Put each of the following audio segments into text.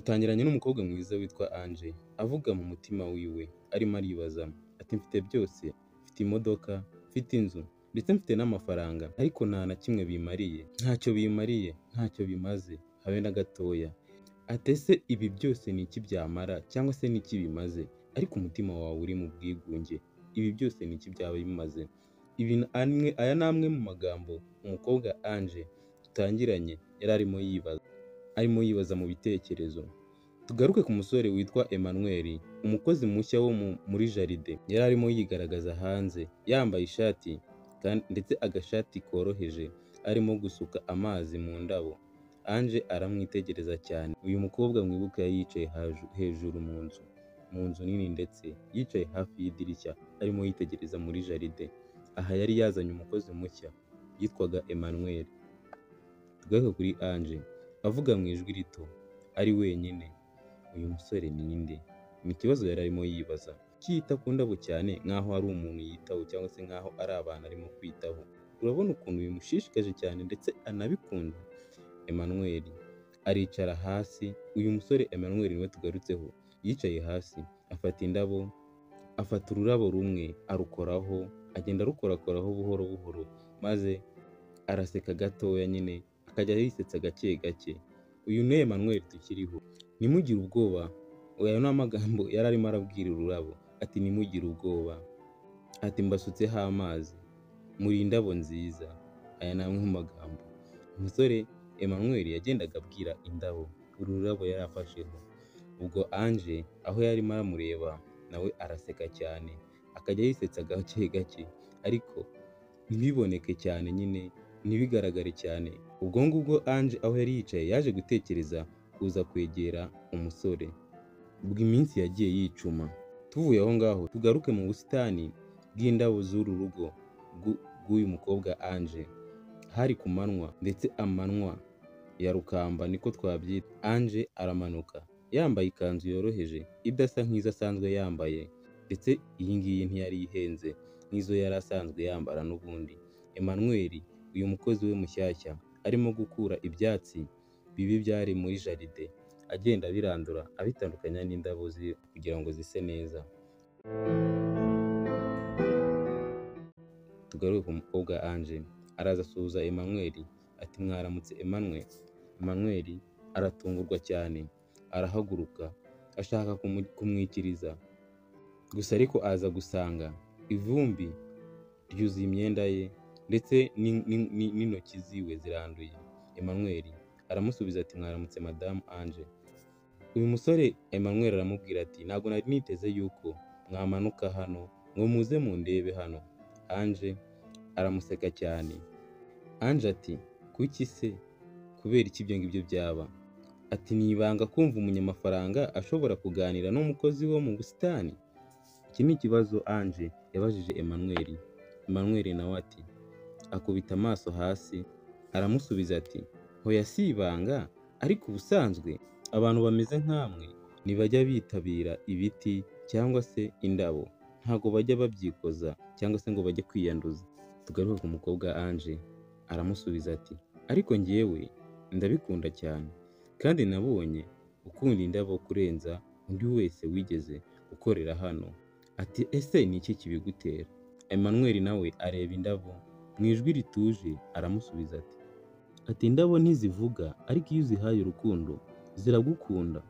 Dutangiranye n'umukobwa mwiza witwa Ange, avuga mu mutima wiwe, arimo aribaza ati: "Mfite byose, mfite imodoka, mfite inzu, ndetse mfite n'amafaranga, ariko nta na kimwe bimariye, ntacyo bimariye, ntacyo bimaze, habe na gatoya." Ati: "Ese ibi byose ni iki byamara cyangwa se ni iki bimaze?" Ariko umutima wawe uri mu bwigunge, ibi byose ni iki byaba bimaze? Aya ni amwe mu magambo umukobwa Ange dutangiranye yari arimo yibaza, arimo yibaza mu bitekerezo. Tugaruke ku musore witwa Emmanuel, umukozi mushya wo muri jardin. Yari arimo yigaragaza hanze, yambaye ishati ndetse agashati koroheje, arimo gusuka amazi mu ndabo. Ange aramwitegereza cyane. Uyu mukobwa mwibuke yari yicaye hejuru mu nzu nini, ndetse yicaye hafi y'idirishya, arimo yitegereza muri jardin. Aha yari yazanye umukozi mushya yitwaga Emmanuel. Tugaruke kuri Ange, avuga mu ijwi rito ari wenyine: "Uyu musore ni nde?" Ni ikibazo yari arimo yibaza. Kuki yita ku ndabo cyane nk'aho ari umuntu yitaho, cyangwa se nk'aho ari abantu arimo kwitaho? Urabona ukuntu bimushishikaje cyane ndetse anabikunda. Emmanuel aricara hasi. Uyu musore Emmanuel niwe tugarutseho. Yicaye hasi, afata indabo, afata ururabo rumwe arukoraho, agenda arukorakoraho buhoro buhoro, maze araseka gatoya nyine, akajya yisetsa gake gake. Uyu ni Emmanuel tukiriho. "Ntimugire ubwoba." Aya ni amagambo yari arimo arabwira ururabo, ati: "Ntimugire ubwoba," ati: "Mbasutseho amazi, muri indabo nziza." Aya ni amwe mu magambo umusore Emmanuel yagendaga abwira indabo, uru rurabo yari afasheho. Ubwo Ange aho yarimo aramureba, nawe araseka cyane, akajya yisetsa gake gake, ariko ntibiboneke cyane nyine, ntibigaragare cyane. Ubwo ngubwo Ange aho yari yicaye yaje gutekereza kuza kwegera umusore. Ubwo iminsi yagiye yicuma. Tuvuye aho ngaho, tugaruke mu busitani bw'indabo z'uru rugo rw'uyu mukobwa Ange. Hari ku manywa, ndetse amanywa ya rukamba niko twabyita. Ange aramanuka yambaye ikanzu yoroheje, idasa nk'izo asanzwe yambaye, ndetse iyi ngiyi ntiyari ihenze nk'izo yari asanzwe yambara n'ubundi. Emmanuel, uyu mukozi we mushyashya, arimo gukura ibyatsi bibi byari muri jardin, agenda abirandura, abitandukanya n'indabo ze kugira ngo zise neza. Tugaruke ku mukobwa Ange, araza asuhuza Emmanuel, ati: "Mwaramutse, Emmanuel." Emmanuel aratungurwa cyane, arahaguruka ashaka kumwikiriza gusa, ariko aza gusanga ivumbi ryuzuye imyenda ye, ndetse n'intoki ziwe ziranduye. Emmanuel aramusubiza ati: "Mwaramutse, Madamu Ange." Uyu musore Emmanuel aramubwira ati: "Ntabwo nari niteze yuko mwamanuka hano ngo muze mundebe hano." Ange aramuseka cyane. Ange ati: "Kuki se? Kubera iki ibyo ngibyo byaba?" Ati: "Ni ibanga kumva umunyamafaranga ashobora kuganira n'umukozi wo mu busitani?" Iki ni ikibazo Ange yabajije Emmanuel. Emmanuel nawe ati, akubita amaso hasi, aramusubiza ati: "Hoya, si ibanga, ariko ubusanzwe abantu bameze nkamwe ntibajya bitabira ibiti cyangwa se indabo, ntabwo bajya babyikoza cyangwa se ngo bajye kwiyanduza." Tugaruke ku mukobwa Ange, aramusubiza ati: "Ariko njyewe ndabikunda cyane, kandi nabonye ukunda indabo kurenza undi wese wigeze gukorera hano." Ati: "Ese ni iki kibigutera?" Emmanuel nawe areba indabo, mu ijwi rituje aramusubiza ati: "Indabo ntizivuga, ariko iyo uzihaye urukundo ziragukunda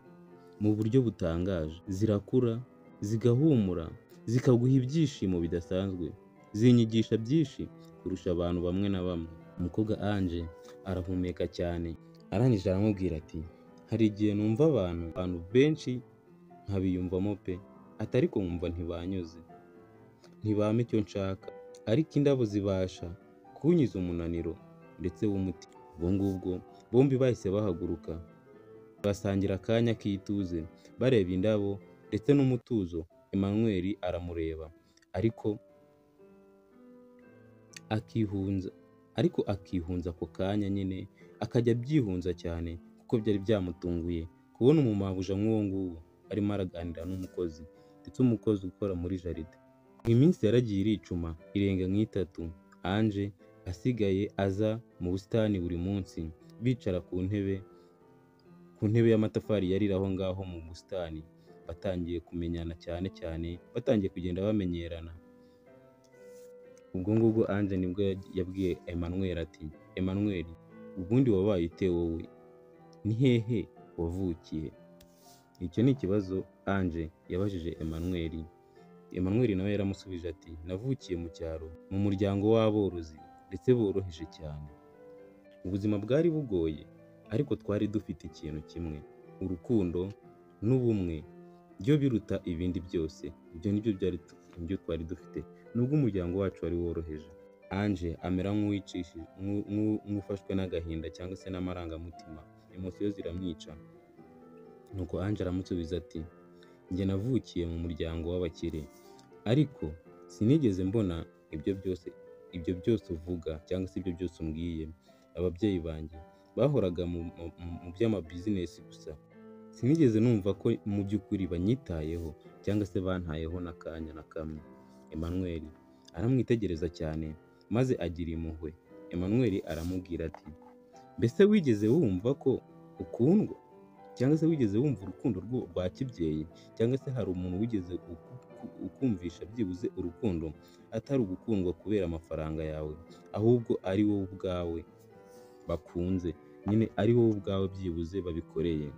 mu buryo butangaje. Zirakura, zigahumura, zikaguha ibyishimo bidasanzwe. Zinyigisha byinshi kurusha abantu bamwe na bamwe." Umukobwa Ange arahumeka cyane, arangije aramubwira ati: "Hari igihe numva abantu benshi nkabiyumvamo pe," ati: "ariko nkumva ntibanyuze, ntibampa icyo nshaka, ariko indabo zibasha kunkiza umunaniro ndetse w'umutima." Ubwo ngubwo bombi bahise bahaguruka, basangira akanya k'ituze, bareba indabo ndetse n'umutuzo. Emmanuel aramureba, ariko akihunza ako kanya nyine, akajya abyihunza cyane kuko byari byamutunguye kubona umumabuja nk'uwo nguwo arimo araganira n'umukozi, ndetse umukozi ukora muri jardin. Iminsi yaragiye iricuma, irenga nk'itatu. Ange asigaye aza mu busitani buri munsi, bicara ku ntebe. ku ntebe y'amatafari yari iri aho ngaho mu busitani. Batangiye kumenyana cyane cyane, batangiye kugenda bamenyerana. Ubwo ngubwo Ange nibwo yabwiye Emmanuel ati Emmanuel, ubundi wabaye ute wowe? Ni hehe wavukiye? Icyo ni ikibazo Ange yabajije Emmanuel. Emmanuel nawe yaramusubije ati navukiye mu cyaro, mu muryango w'aborozi ndetse boroheje cyane. Ubuzima bwari bugoye, ariko twari dufite ikintu kimwe, urukundo n'ubumwe, byo biruta ibindi byose. Ibyo nibyo byari ibyo twari dufite, nubwo umuryango wacu wari woroheje. Ange amera nk'uwicishije, nk'ufashwe n'agahinda cyangwa se n'amarangamutima, emotion ziramwica. Nuko Ange aramusubiza ati njye navukiye mu muryango w'abakire, ariko sinigeze mbona ibyo byose, ibyo byose uvuga cyangwa se ibyo byose umbwiye. Ababyeyi banjye bahoraga mu by'amabizinesi gusa, sinigeze numva ko mu by'ukuri banyitayeho cyangwa se bantayeho n'akanya na kamwe. Emmanuel aramwitegereza cyane maze agira impuhwe. Emmanuel aramubwira ati mbese wigeze wumva ko ukundwa? Cyangwa se wigeze wumva urukundo rwa kibyeyi? Cyangwa se hari umuntu wigeze ukumvisha byibuze urukundo atari ugukundwa kubera amafaranga yawe, ahubwo ari wowe ubwawe bakunze nyine, ari wowe ubwawe byibuze babikoreye.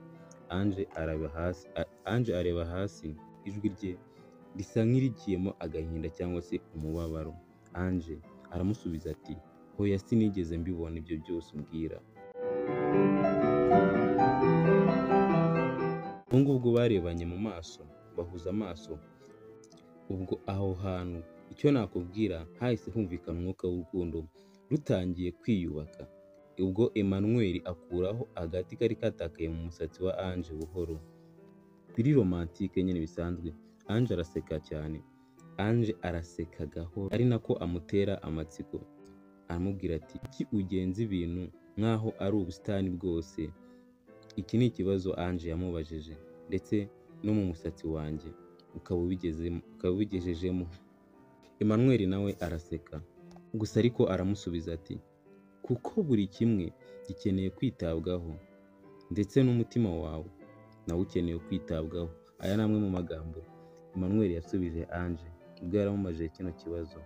Ange areba hasi, Ange areba hasi, ijwi rye risa nk'irigiyemo agahinda cyangwa se umubabaro. Ange aramusubiza ati hoya sinigeze mbibona ibyo byose umbwira. Ubwo ngubwo barebanye mu maso, bahuza amaso. Ubwo aho hantu icyo nakubwira, hahise humvikana umwuka w'urukundo rutangiye kwiyubaka. Ubwo Emmanuel akuraho agati kari katakaye mu musatsi wa Ange buhoro, biri romantike nyine bisanzwe. Ange araseka cyane, Ange araseka gahoro, ari nako amutera amatsiko. Aramubwira ati kuki ugenza ibintu nk'aho ari ubusitani bwose? Iki ni ikibazo Ange yamubajije, ndetse no mu musatsi wanjye ukaba ubigejejemo. Emmanuel nawe araseka gusa, ariko aramusubiza ati kuko buri kimwe gikeneye kwitabwaho, ndetse n'umutima wawe nawe ukeneye kwitabwaho. Aya ni amwe mu magambo Emmanuel yasubije Ange ubwo yaramubajije kino kibazo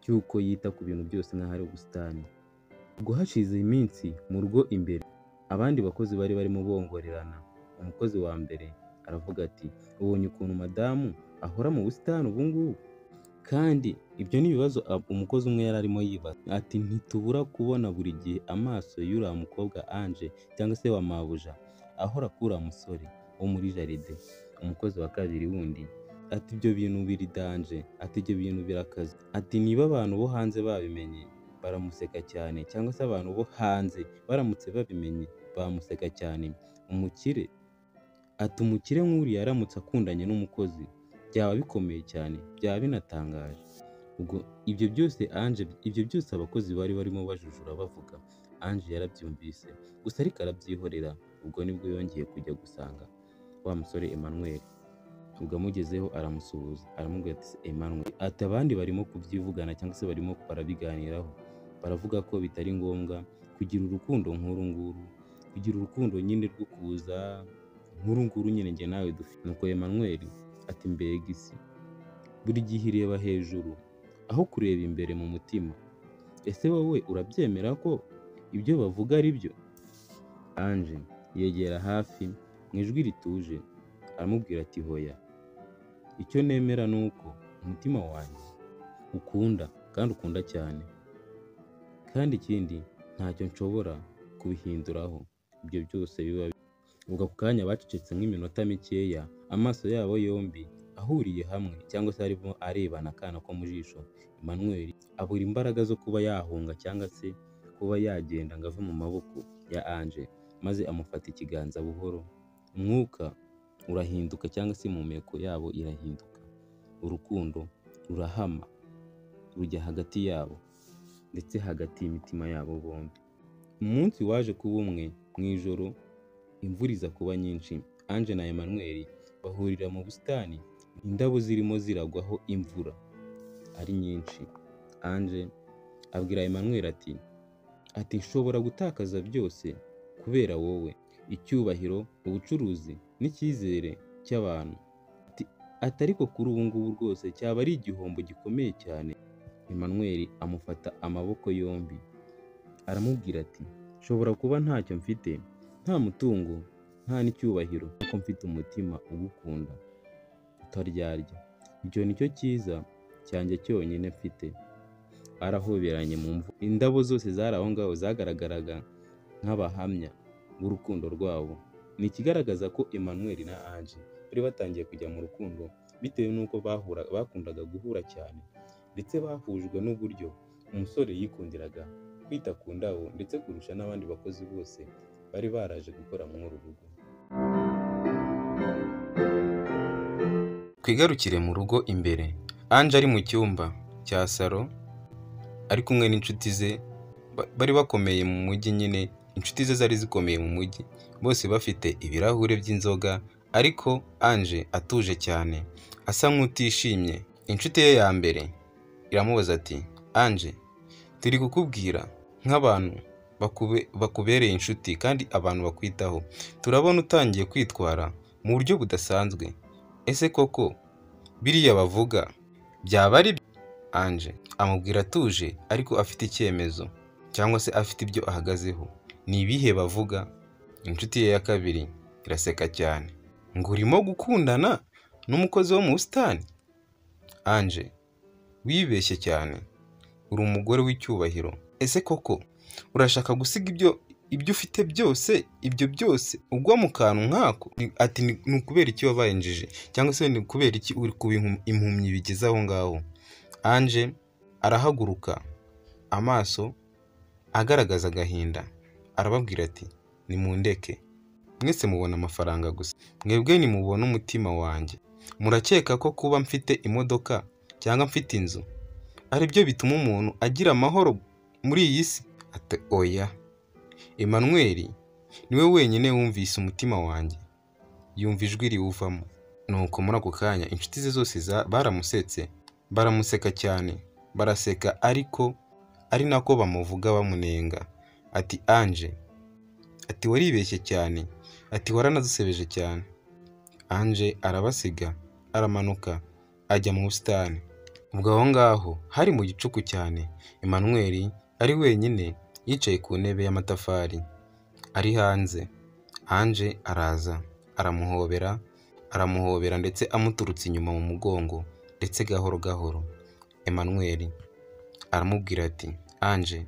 cy'uko yita ku bintu byose nk'aho ari ubusitani. Ubwo hashize iminsi mu rugo imbere, abandi bakozi bari barimo bongorerana. Umukozi wa mbere aravuga ati ubonye ukuntu madamu ahora mu busitani ubu ngubu? Kandi ibyo ni ibibazo umukozi umwe yari arimo yibaza. Ati ntitubura kubona buri gihe amaso y'uriya mukobwa Ange cyangwa se wa mabuja ahora kuri uriya musore wo muri jaride. Umukozi wa kabiri wundi ati ibyo bintu biri danje, ati ibyo bintu birakaze, ati niba abantu bo hanze babimenye baramuseka cyane, cyangwa se abantu bo hanze baramutse babimenye bamuseka cyane. Umukire ati umukire nk'uriya aramutse akundanye n'umukozi byaba bikomeye cyane, byaba binatangaje. Ubwo ibyo byose Ange, ibyo byose abakozi bari barimo bajujura bavuga, Ange yarabyumvise gusa ariko arabyihorera. Ubwo nibwo yongeye kujya gusanga wa musore Emmanuel. Ubwo amugezeho aramusuhuza, aramubwira ati Emmanuel, ati abandi barimo kubyivugana cyangwa se barimo barabiganiraho, baravuga ko bitari ngombwa kugira urukundo nk'uru nguru, kugira urukundo nyine rwo kuza nk'uru nguru nyine njye nawe dufite. Nuko Emmanuel ati mbega isi, buri gihe ireba hejuru aho kureba imbere mu mutima. Ese wowe urabyemera ko ibyo bavuga ari byo? Ange yegera hafi mu ijwi rituje aramubwira ati hoya, icyo nemera ni uko umutima wanjye ukunda kandi ukunda cyane, kandi ikindi ntacyo nshobora kubihinduraho, ibyo byose biba. Ubwo ako kanya bacecetse nk'iminota mikeya, amaso yabo yombi ahuriye hamwe cyangwa se arimo arebana akana ko mu jisho. Emmanuel abura imbaraga zo kuba yahunga cyangwa se kuba yagenda ngo ave mu maboko ya Ange, maze amufata ikiganza buhoro. Umwuka urahinduka cyangwa se impumeko yabo irahinduka, urukundo rurahama rujya hagati yabo ndetse hagati y'imitima yabo bombi. Umunsi waje kuba umwe mu ijoro, imvura iza kuba nyinshi. Ange na Emmanuel bahurira mu busitani, indabo zirimo ziragwaho imvura ari nyinshi. Ange abwira Emmanuel ati nshobora gutakaza byose kubera wowe, icyubahiro, ubucuruzi n'icyizere cy'abantu. Ati ariko kuri ubu ngubu rwose cyaba ari igihombo gikomeye cyane. Emmanuel amufata amaboko yombi aramubwira ati nshobora kuba ntacyo mfite, nta mutungo, nta n'icyubahiro, ariko mfite umutima ugukunda utaryarya. Icyo nicyo cyiza cyanjye cyonyine mfite. Barahoberanye mu mvura. Indabo zose zari aho ngaho zagaragaraga nk'abahamya b'urukundo rwabo. Ni ikigaragaza ko Emmanuel na Ange bari batangiye kujya mu rukundo bitewe n'uko bakundaga guhura cyane, ndetse bahujwe n'uburyo umusore yikundiraga kwita ku ndabo ndetse kurusha n'abandi bakozi bose bari baraje gukora muri uru rugo. Twigarukire mu rugo imbere, Ange ari mu cyumba cya salo ari kumwe n'inshuti ze bari bakomeye mu mujyi nyine, inshuti ze zari zikomeye mu mujyi, bose bafite ibirahure by'inzoga, ariko Ange atuje cyane asa nk'utishimye. Inshuti ye ya mbere iramubaza ati Ange, turi kukubwira nk'abantu bakubereye inshuti kandi abantu bakwitaho, turabona utangiye kwitwara mu buryo budasanzwe, ese koko biriya bavuga byaba ari? Ange amubwira atuje ariko afite icyemezo cyangwa se afite ibyo ahagazeho. Ni ibihe bavuga? Inshuti ye ya kabiri iraseka cyane ngo urimo gukundana n'umukozi wo mu busitani? Ange wibeshye cyane, uri umugore w'icyubahiro, ese koko urashaka gusiga ibyo ufite byose, ibyo byose ugwa mu kantu nk'ako? Ati ni ukubera iki wabaye injiji, cyangwa se ni ukubera iki uri kuba impumyi bigeze aho ngaho? Ange arahaguruka amaso agaragaza agahinda, arababwira ati nimundeke, mwese mubona amafaranga gusa, mwebwe nimubona umutima wanjye. Murakeka ko kuba mfite imodoka cyangwa mfite inzu ari byo bituma umuntu agira amahoro muri iyi si? Ati oya, Emmanuel niwe wenyine wumvise umutima wanjye, yumva ijwi riwuvamo. Nuko muri ako kanya inshuti ze zose baramusetse, baramuseka cyane, baraseka ariko ari nako bamuvuga bamunenga. Ati Ange, ati waribeshye cyane, ati waranadusebeje cyane. Ange arabasiga, aramanuka ajya mu busitani. Ubwo aho ngaho hari mu gicuku cyane, Emmanuel ari wenyine yicaye ku ntebe y'amatafari ari hanze. Ange araza aramuhobera, aramuhobera ndetse amuturutse inyuma mu mugongo ndetse gahoro gahoro. Emmanuel aramubwira ati Ange,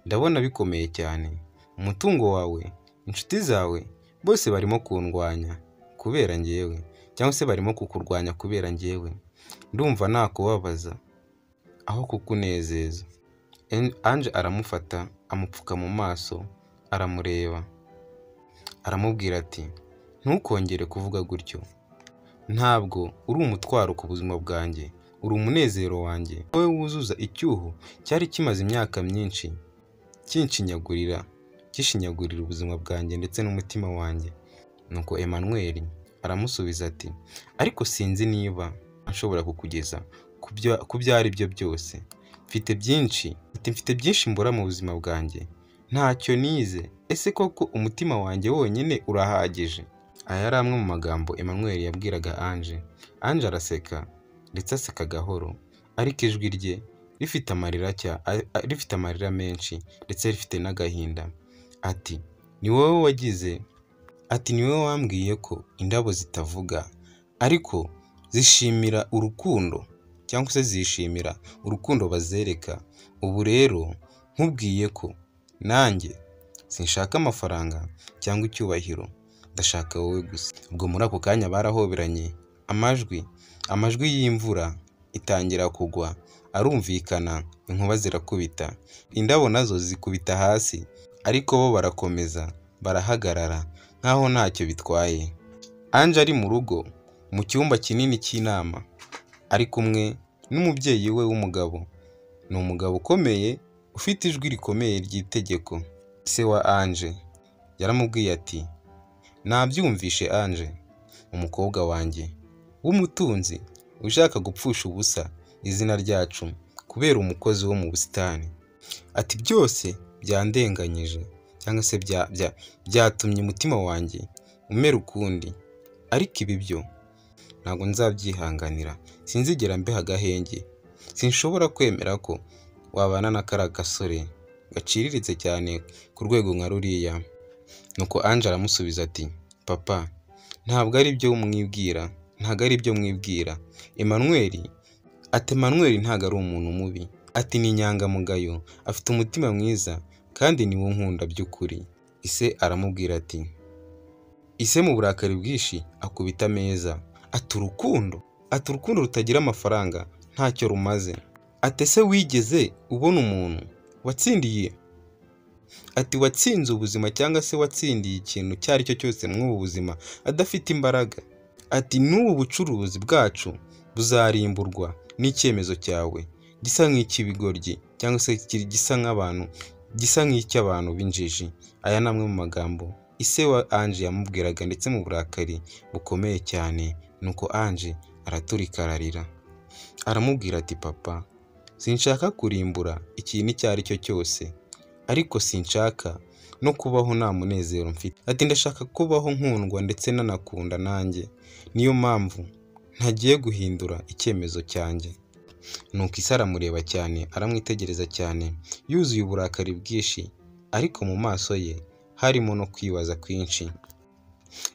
ndabona bikomeye cyane, umutungo wawe, inshuti zawe bose barimo kundwanya kubera njyewe, cyangwa se barimo kukurwanya kubera njyewe, ndumva nakubabaza aho kukunezeza. Ange aramufata amupfuka mu maso, aramureba, aramubwira ati ntukongere kuvuga gutyo, ntabwo uri umutwaro ku buzima bwanjye, uri umunezero wanjye, wowe wuzuza icyuho cyari kimaze imyaka myinshi kinshinyagurira, kishinyagurira ubuzima bwanjye ndetse n'umutima wanjye. Nuko Emmanuel aramusubiza ati ariko sinzi niba nshobora kukugeza ku byo ari byo byose, mfite byinshi, mfite byinshi mbura mu buzima bwanjye, ntacyo nize, ese koko umutima wanjye wonyine urahagije? Aya yari amwe mu magambo Emmanuel yabwiraga Ange. Ange araseka ndetse aseka gahoro, ariko ijwi rye rifite amarira rifite amarira menshi ndetse rifite n'agahinda. Ati ni wowe wagize, ati ni wowe wambwiye ko indabo zitavuga ariko zishimira urukundo, cyangwa se zishimira urukundo bazereka. Ubu rero nkubwiye ko nanjye sinshaka amafaranga cyangwa icyubahiro, ndashaka wowe gusa. Ubwo muri ako kanya barahoberanye, amajwi y'imvura itangira kugwa arumvikana, inkuba zirakubita, indabo nazo zikubita hasi, ariko bo barakomeza barahagarara nkaho ntacyo bitwaye. Ange ari mu rugo mu cyumba kinini cy'inama, ari kumwe n'umubyeyi we w'umugabo. Ni umugabo ukomeye ufite ijwi rikomeye ry'itegeko. Se wa Ange yaramubwiye ati nabyumvishe Ange, umukobwa wanjye w'umutunzi ushaka gupfusha ubusa izina ryacu kubera umukozi wo mu busitani. Ati byose byandenganyije, cyangwa se byatumye umutima wanjye umera ukundi, ariko ibi byo ntabwo nzabyihanganira, sinzigera mbeha agahenge, sinshobora kwemera ko wabana na kariya gasore gaciriritse cyane ku rwego nka ruriya. Nuko Ange aramusubiza ati papa, ntabwo ari byo mwibwira, ntabwo ari byo mwibwira. Emmanuel ati Emmanuel ntabwo ari umuntu mubi, ati ni inyangamugayo, afite umutima mwiza kandi niwo nkunda by'ukuri. Ise aramubwira ati, ise mu burakari bwinshi akubita ameza, ati urukundo, ati urukundo rutagira amafaranga ntacyo rumaze. Ati ese wigeze ubona umuntu watsindiye, ati watsinze ubuzima cyangwa se watsindiye ikintu icyo ari cyo cyose muri ubu buzima adafite imbaraga? Ati n'ubu bucuruzi bwacu buzarimburwa n'icyemezo cyawe gisa nk'icy'ibigoryi cyangwa se gisa nk'abantu, gisa nk'icy'abantu b'injiji. Aya ni amwe mu magambo ise wa Ange yamubwiraga ndetse mu burakari bukomeye cyane. Nuko Ange araturika ararira, aramubwira ati papa, sinshaka kurimbura ikintu icyo ari cyo cyose, ariko sinshaka no kubaho nta munezero mfite. Ati ndashaka kubaho nkundwa ndetse nanakunda nanjye, niyo mpamvu ntagiye guhindura icyemezo cyanjye. Nuko ise aramureba cyane, aramwitegereza cyane, yuzuye uburakari bwinshi, ariko mu maso ye harimo no kwibaza kwinshi.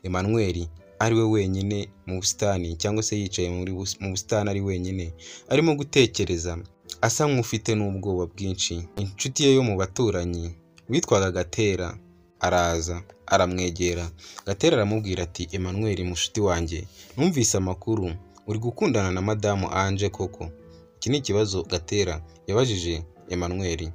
Emmanuel ari we wenyine mu busitani cyangwa se yicaye mu busitani ari wenyine, arimo gutekereza asa nk'ufite n'ubwoba bwinshi. Inshuti ye yo mu baturanyi witwaga Gatera araza aramwegera. Gatera aramubwira ati Emmanuel mushuti wanjye, numvise amakuru uri gukundana na madamu Ange koko? Iki ni ikibazo Gatera yabajije Emmanuel.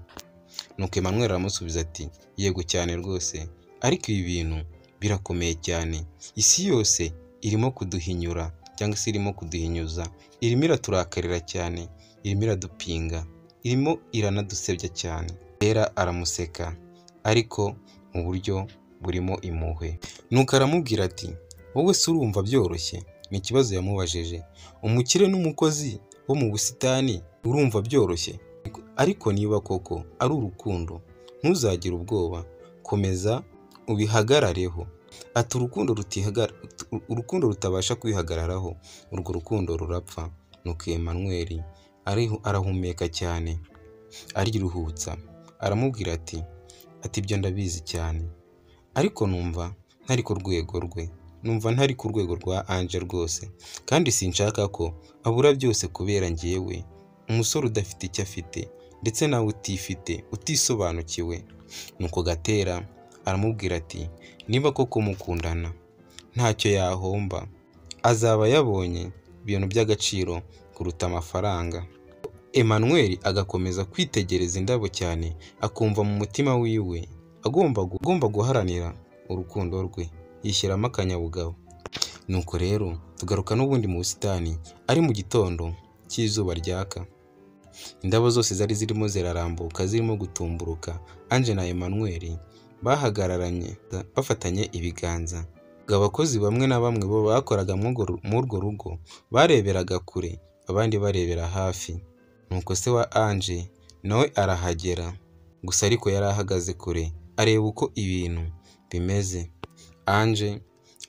Nuko Emmanuel aramusubiza ati yego cyane rwose, ariko ibi bintu birakomeye cyane, isi yose irimo kuduhinyura cyangwa se irimo kuduhinyuza, irimo iraturakarira cyane, irimo iradupinga, irimo iranadusebya cyane. Gatera aramuseka ariko mu buryo burimo impuhwe. Nuko aramubwira ati wowe se urumva byoroshye? Ni ikibazo yamubajije. Umukire n'umukozi wo mu busitani urumva byoroshye? Ariko niba koko ari urukundo ntuzagire ubwoba, komeza ubihagarareho. Ati urukundo rutabasha kwihagararaho, urwo rukundo rurapfa. Nuko Emmanuel arahumeka cyane, ariruhutsa, aramubwira ati ibyo ndabizi cyane, ariko numva ntari ku rwego rwe, numva ntari ku rwego rwa Ange rwose, kandi sinshaka ko abura byose kubera njyewe, umusore udafite icyo afite ndetse nawe utifite, utisobanukiwe. Nuko Gatera aramubwira ati niba koko mukundana ntacyo yahomba, azaba yabonye ibintu by'agaciro kuruta amafaranga. Emmanuel agakomeza kwitegereza indabo cyane, akumva mu mutima wiwe agomba guharanira urukundo rwe, yishyiramo akanyabugabo. Nuko rero tugaruka n'ubundi mu busitani, ari mu gitondo cy'izuba ryaka. Indabo zose zari zirimo zirarambuka, zirimo gutumburuka. Ange na Emmanuel bahagararanye bafatanye ibiganza. Abakozi bamwe na bamwe bo bakoraga muri urwo rugo bareberaga kure, abandi barebera hafi. Nuko se wa Ange nawe arahagera, gusa ariko yari ahagaze kure areba uko ibintu bimeze. Ange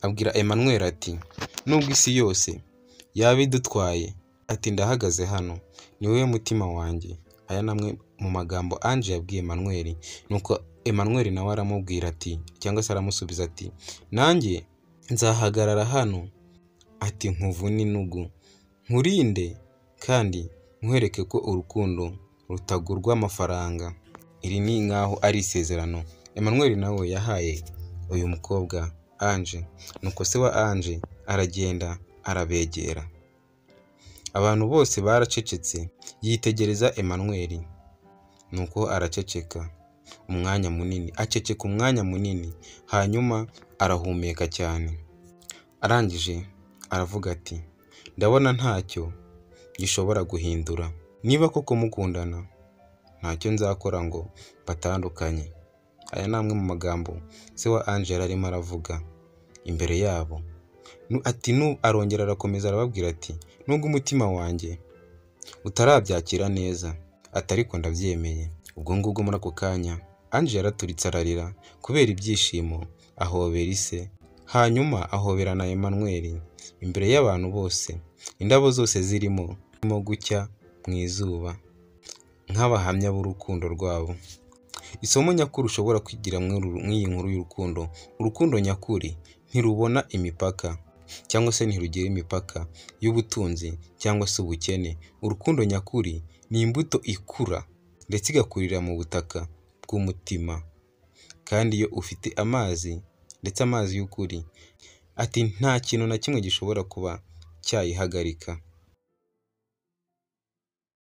abwira Emmanuel ati nubwo isi yose yaba idutwaye, ati ndahagaze hano, ni wowe mutima wanjye. Aya ni amwe mu magambo Ange yabwiye Emmanuel. Nuko Emmanuel nawe aramubwira ati cyangwa se aramusubiza ati nanjye nzahagarara hano, ati nkuvune inugu, nkurinde kandi nkwereke ko urukundo rutagurwa amafaranga. Iri ni nkaho ari isezerano Emmanuel nawe yahaye uyu mukobwa Ange. Nuko se wa Ange aragenda arabegera. Abantu bose baracecetse, yitegereza Emmanuel. Nuko araceceka umwanya munini, aceceka umwanya munini, hanyuma arahumeka cyane. Arangije aravuga ati ndabona ntacyo gishobora guhindura, niba koko mukundana ntacyo nzakora ngo batandukanye. Aya ni amwe mu magambo se wa Ange yari arimo aravuga imbere yabo. Ati arongera arakomeza arababwira ati nubwo umutima wanjye utarabyakira neza, ati ariko ndabyemeye. Ubwo ngubwo muri ako kanya Ange yaraturitse ararira kubera ibyishimo, ahobera ise, hanyuma ahobera na Emmanuel imbere y'abantu bose, indabo zose zirimo gucya mu izuba nk'abahamya b'urukundo rwabo. Isomo nyakuri ushobora kwigira mw'iyi nkuru y'urukundo, urukundo nyakuri ntirubona imipaka cyangwa se ntirugira imipaka y'ubutunzi cyangwa se ubukene. Urukundo nyakuri ni imbuto ikura ndetse igakurira mu butaka bw'umutima, kandi iyo ufite amazi ndetse amazi y'ukuri, ati nta kintu na kimwe gishobora kuba cyayihagarika.